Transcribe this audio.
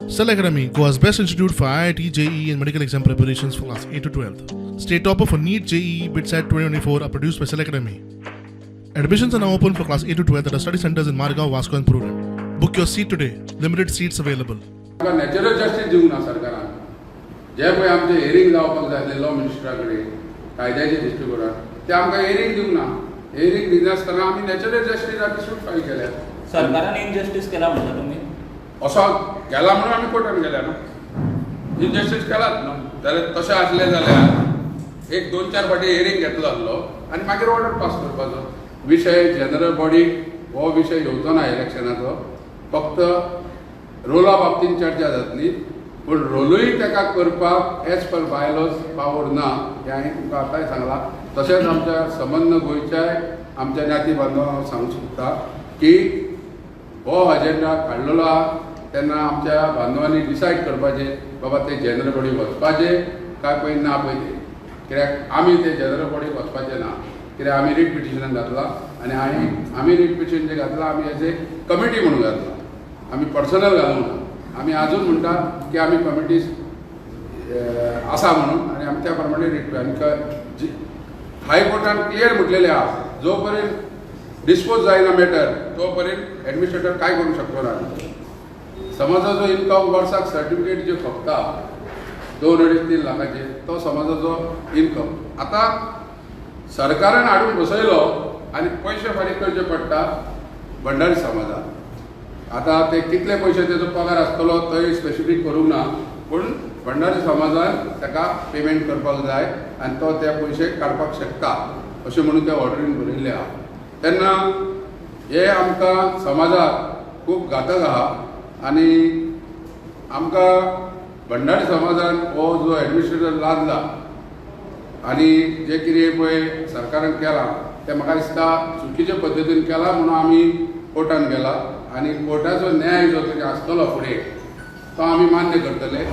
Cell Academy, Goa's best institute for IIT, JEE, and medical exam preparations for class 8 to 12. State topper for NEET, JEE, BITSAT 2024 are produced by Cell Academy. Admissions are now open for class 8 to 12 at our study centers in Margao, Vasco, and Prudent. Book your seat today. Limited seats available. आमकां natural justice दिवंक ना सरकारान. जे पळय आमचें hearing जावपाक जाय आसलें law मिनिस्टरा कडेन कायद्याच्या दृश्टिकोनान, ते आमकां हियरींग दिवंक ना. हियरींग दिनासतना आमी नॅचरल जस्टीस सूट फायल केल्या. सरकारान इनजस्टीस केला म्हणटा तुमी? असो केला म्हणून आमी कोर्टान गेल्या न्हू. इनजस्टीस केलात न्हू. जाल्यार तशें आसलें जाल्यार एक दोन चार फावटी हियरींग घेतलो आसलो आनी मागीर ऑर्डर पास करपाचो. विशय जनरल बॉडीक हो विशय येवचो ना इलेक्शनाचो. फक्त रोला बाबतीन चर्चा जातली, पूण रोलूय ताका करपाक एज पर बायलॉज पावर ना हें हांवें तुमकां आतांय सांगलां. तशेंच आमच्या संबंद गोंयच्याय आमच्या ज्ञाती बांधवांक हांव सांगूंक सोदता की हो अजेंडा काडलेलो आहा तेन्ना आमच्या बांधवांनी डिसायड करपाचें, बाबा ते जनरल बॉडी वचपाचें काय पळय ना पळय तें. कित्याक आमी ते जनरल बॉडीक वचपाचें ना, कित्याक आमी रीट पिटिशनान घातलां आनी हांवें आमी रीट पिटिशन जें घातलां, आमी एज ए कमिटी म्हणून घातलां, आमी पर्सनल घालूंक ना. आमी आजून म्हणटा की आमी कमिटी आसा म्हणून आनी आमी त्या प्रमाणे रीट. आनी हायकोर्टान क्लियर म्हटलेलें आहा, जो पर्यंत डिस्पोज जायना मॅटर तो पर्यंत एडमिनिस्ट्रेटर काय करूंक शकतो ना. समाजाचो इन्कम वर्साक सर्टिफिकेट जे खपता 2-2.5-3 लाखाचे, तो समाजाचो इन्कम आतां सरकारान हाडून बसयलो आनी पयशे फारीक करचे पडटा भंडारी समाजाक. आतां ते कितले पयशे तेजो पगार आसतलो तोय स्पेसिफीक करूंक ना, पूण भंडारी समाजान ताका पेमेंट करपाक जाय आनी तो ते पयशे काडपाक शकता अशें म्हणून त्या ऑर्डरीन बरयल्लें आहा. तेन्ना हे आमकां समाजाक खूब घातक आहा आनी आमकां भंडारी समाजान हो जो एडमिनिस्ट्रेटर लादला आनी जे कितें पळय सरकारान केलां तें म्हाका दिसता चुकीचे पद्दतीन केलां म्हणून आमी कोर्टान गेला आनी कोर्टाचो न्याय जो कितें आसतलो फुडें तो आमी मान्य करतले.